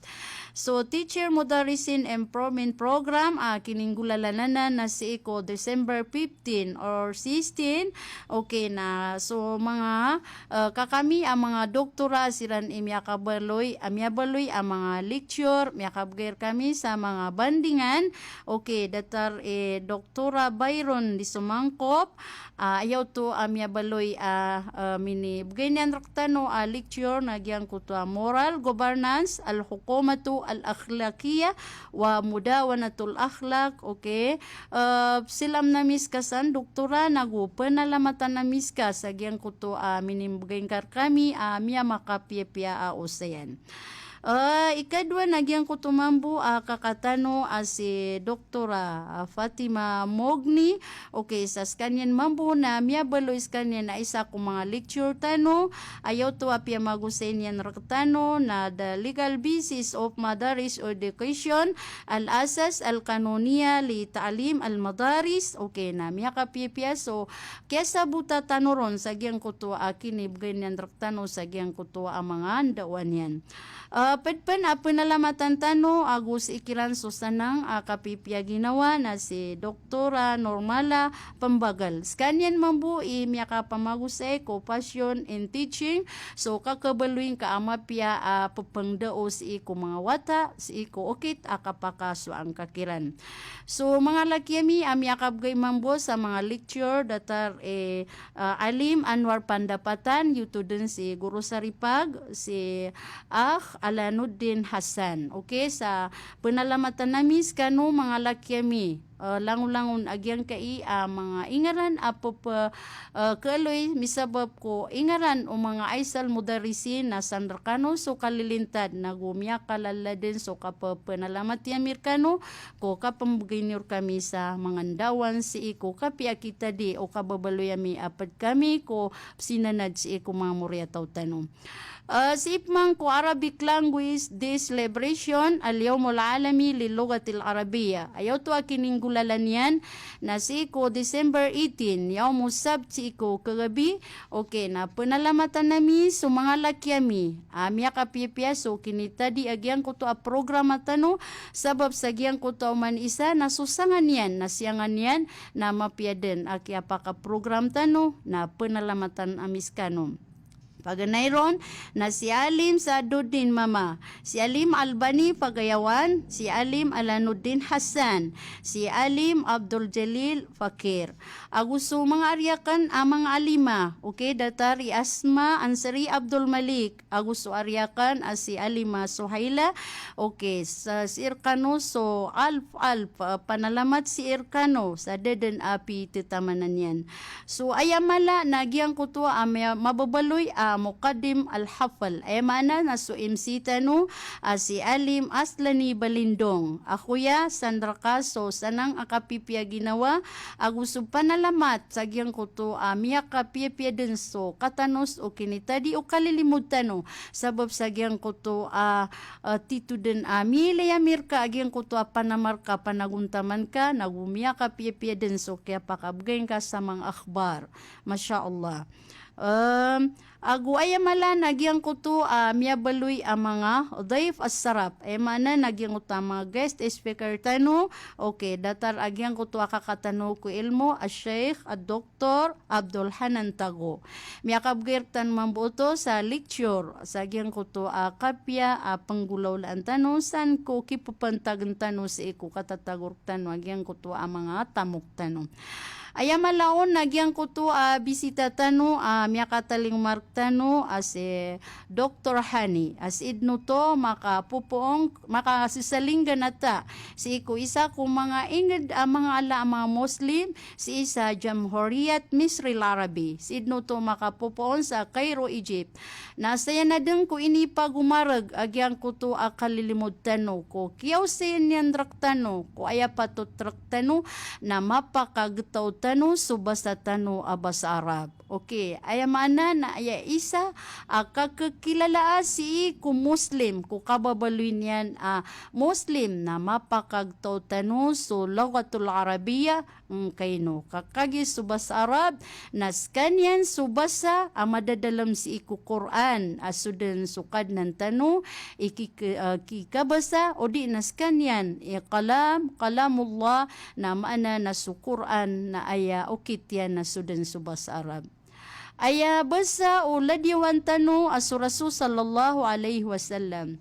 So, teacher mudarrisin improvement program a kininggolalan anan na sii ko December fifteen or sixteen. Okay na. So, manga ah, kakami a manga doktora siran i miyakabaloy, a miyabaloy a manga lecture, miyakabgay rkami sa manga bandingan. Okay, datar i Doktora Byron Disomangkop, ah, aya oto a miyabaloy a, ah, minibgay niyan rktano a lecture na giyangkoto a moral governance, al-hukumatu al-akhlaqiyah, wa mudawanatul akhlaq, okay. Ah, silam nami ska san, doktora, nago penalamatan nami ska sa giyangkoto a minimbgay ngka rkami a miyamakapiyapiya a osayan. Ah, ikadowa na giyangkoto mambo a kaka tano a si Doktora, ah, Fatima Mogni. Okay, sa skaniyan mambo na miyabaloy skaniyan a isa ko manga lecture tano, aya oto a piyamagosay niyan rktano na the legal basis of madaris education, al-asas al-kanuniya li ta'lim al-madaris. Okay, na miyakapiyapiya so kiyasabota tano ron sa giyangkoto a kinibgay niyan rktano sa giyangkoto a manga ndaowan iyan. Ah, ped pen a penalamatan tano ago sii kiran so sanang a kapipiya ginawa na si Doktora Normala Pembagal. Skaniyan mambo i miyakapamagosay ko passion in teaching, so kakabaloy ngka a mapiya a pepengdao sii ko manga wata, sii ko okit a kapakasowa ngka kiran. So, manga laki ami a miyakabgay mambo sa manga lecture, datar i, ah, Alim Anwar Pandapatan, giyoto den si Goro Saripag, si Akh Alanuddin Hassan. Okay, sa penalamatan ami skano manga laki ami. Ah, langolangon a giyangkai a manga ingaran a pepe, ah, keloy misabap ko ingaran o manga Aisal mudarrisin na san rkano so kalilintad nago miyakalala den so kapepenalamati ami rkano ko kapembegay niyo rkami sa manga ndaowan sii ko kapiya kitadi o kababaloy ami a ped kami ko psinanad sii ko manga moriyataw tano. Ah, sii pman ko Arabic language day celebration, al-Yawmul Alami lil Lughatil Arabiyyah. Aya oto a kininggolalan iyan na sii ko December eighteen, Yawmus Sabt, sii ko kagabi. Okay, na penalamatan ami so manga laki ami a miyakapiyapiya so kinitadi a giyangkoto a programa tano, sabap sa giyangkoto a oman isa na so sangan iyan na siyangan iyan na mapiya den a kiyapakaprogram tano, na penalamatan ami skano. Paganay ron na si Alim Saaduddin Mama, si Alim Albani Pagayawan, si Alim Alanuddin Hassan, si Alim Abdul Jalil Fakir. Ago so manga ariyakan a manga alima, okay, datar i Asma Ansari Abdul Malik, ago so ariyakan a si Alima Suhaila, okay, sa sii rkano so alf, alf, ah, panalamat sii rkano sa da den a pititamanan iyan. So, aya mala na giyangkoto a miya-, mababaloy a muqaddim al-hafl. Aya maana na so M C tano a si Alim Aslani Balindong. Akhoya, san rka so sanang a kapipiya ginawa, ago so panalamat sa giyangkoto a miyakapiyapiya den so katanos o kinitadi o kalilimod tano, sabap sa giyangkoto a, ah, tito den a miilay ami rka a giyangkoto a panamar ka, panagontaman ka, nago miyakapiyapiya den so kiyapakabgay ngka sa manga akhbar. Masha Allah. Em, ago aya mala na giyangkoto a miyabaloy a manga daif as-saraf. Aya maana na giyangkoto a manga guest speaker tano. Okay, datar a giyangkoto a kaka tano ko ilmo, a Sheikh, a Doktor Abdul Hanan Tago. Miyakabgay rktano mambo oto sa lecture sa giyangkoto a kapiya a penggolawlaan tano san ko kipepantagen tano sii ko katatago rktano a giyangkoto a manga tamok tano. Aya mala on na giyangkoto a bisita tano a miyakatalingoma rktano a si Doktor Hani. A sii dn oto makapopoon, makasesalingganata sii ko isa ko manga ingd a manga ala a manga Muslim sii sa Jamhuriyat Misr al-Arabi. Sii dn oto makapopoon sa Cairo, Egypt. Na saya na dn ko inipagomarg a giyangkoto a kalilimod tano ko kiyaosay niyan rktano ko aya patot rktano na mapakagtaw tano so basa tano a basa Arab. Okay, aya maana na aya isa a kakekilala a sii ko Muslim, ko kababaloy niyan a Muslim na mapakagtaw tano so lughatul Arabiya, ngkaino. Ka kagiya so basa Arab na skaniyan so basa a madadalm sii ko Qur'an a so dn so Kadnan tano i kik-, ah, kikabasa, odi na skaniyan i kalam, kalamullah, na maana na so Qur'an na aya okit iyan na so dn so basa Arab. Aya basa o ladiyawan tano a so Rasul sallallahu alaihi wasallam.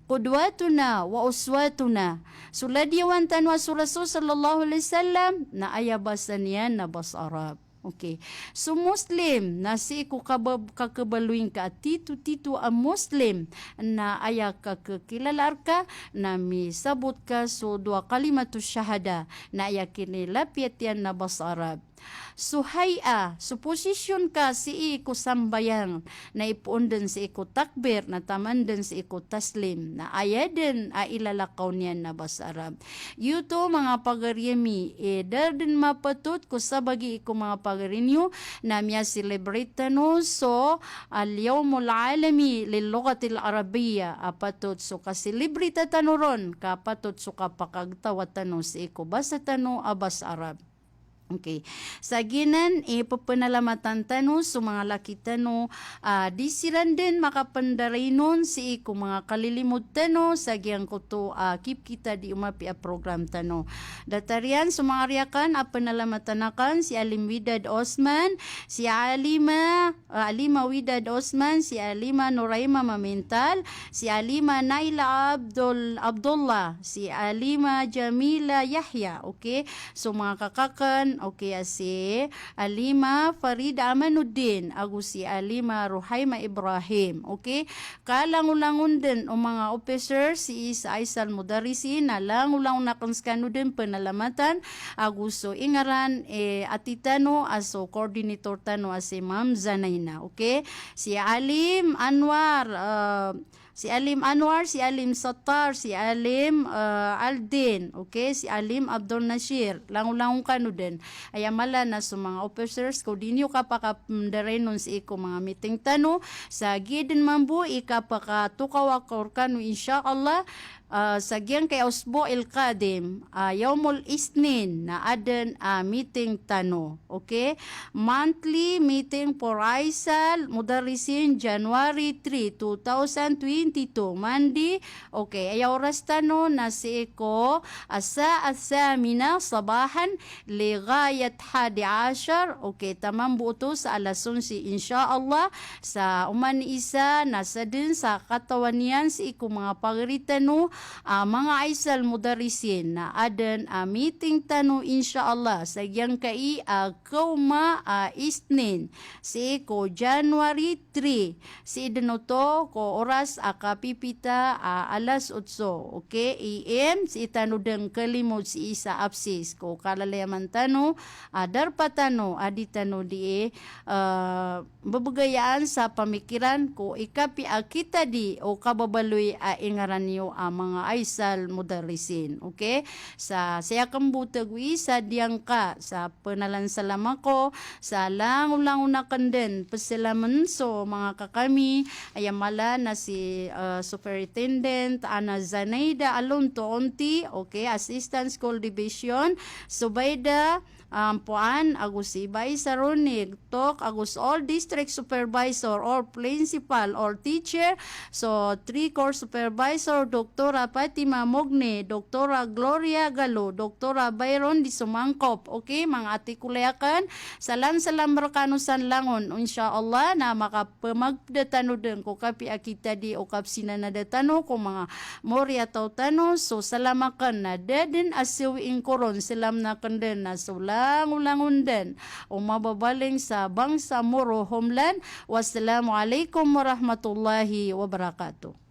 Qudwatuna wa uswatuna. So ladiyawan tano a so Rasul sallallahu alaihi wasallam, na aya basa niyan na basa Arab. Okay. So Muslim, na sii ko kabab-, kakabaloy ngka a tito-tito a Muslim, na aya kakekilala rka, na misabot ka so dowa kalimatus shahada, na aya kinilapiyat iyan na basa Arab. So hay'a, so posisyon ka sii ko sambayang, na ipoon dn sii ko takbir, na taman dn sii ko taslim, na aya dn a ilalakaw niyan na basa Arab. Giyoto manga pagari ami, e, da dn mapatot ko sabagi ko manga pagari niyo, na miya-celebrate tano so Al-Yawmul Alami lil Lughatil Arabiyya, a patot so ka-celebrate tano ron, ka patot so kapakagtaw tano sii ko basa tano a basa Arab. Okay. Sa giyanan, e, pepanalamatan tano so manga laki tano, a, di siran dn makapndarainon sii ko manga kalilimod tano sa giyangkoto a kipkita di o mapiya a program tano. Datar iyan so manga riyakan a panalamatan akn, si Alim Widad Osman, si Alima, a, Alima Widad Osman, si Alima Noraima Mamintal, si Alima Naila Abdul, Abdullah, si Alima Jamila Yahya, okay? So manga kaka akn, okay, a si Alima Farida Amanuddin, ago si Alima Ruhaima Ibrahim, okay? Ka langolangon dn o manga officers sii sa Aysal Mudarrisin, na langolangon akn skano dn panalamatan, ago so ingaran, e, ati tano a so coordinator tano a si Ma'am Zanaina, okay? Si Alim Anwar, a, si Alim Anwar, si Alim Sattar, si Alim, e, Aldin, okay? Si Alim Abdul Nashir, langolangon kano dn. Aya mala na so manga officers ko di niyo kapakapndarainon sii ko manga meeting tano, sa giya dn mambo i kapakatokaw ako rkano, insha Allah, a, sa giyangkai a usbu'il qadim, a, Yawmul Isnin, na adn a meeting tano. Okay? Monthly meeting for Aysal Mudarrisin, January three, two thousand twenty-two, Monday. Okay, aya oras tano na sii ko as-sa'ah thamina sabahan lighayat hadi ashar. Okay, taman bo oto sa alas onse, insha Allah. Sa oman i isa na sadn sa katawan iyan sii ko manga pagari tano, a, manga Aysal Mudarrisin, na adn a meeting tano, insha Allah, sa giyangkai a kaoma a Isnin, sii ko January three, sii dn oto ko oras a kapipita a alas otso, okay, A M, sii tano dn kalimod sii sa apsis ko kalalayaman tano, a darpa tano a di tano di, e, a, mbebegayaan sa pamikiran ko ikapiya a kita di o kababaloy a ingaran iyo a manga Aysal Mudarrisin, okay? Sa saya kembo tagoi sa diyangka sa penalan salam ako, sa langolangon aken den, peselamn so manga kaka ami, aya mala na si, eh, Superintendent Ana Zanaida Alonto Onti, okay, Assistant School Division, Subaida, ah, Ampuan, ago si Bai Saronig, Tok, ago so all district supervisor or principal or teacher, so three course supervisor, Doktora Fatima Mogne, Doktora Gloria Galo, Doktora Byron Disomangkop. Okay, manga ati ko laya aken, salam-salam rekano san langon. Insha Allah, na makapemagda tano den ko kapiya a kita di o kapsinanada tano ko manga moriyataw tano. So salam aken na da den a sawi ingkoron, salam aken den na so langolangon dn o mababaling sa bangsa Moro homeland. Wassalamu alaikum warahmatullahi wabarakatuh.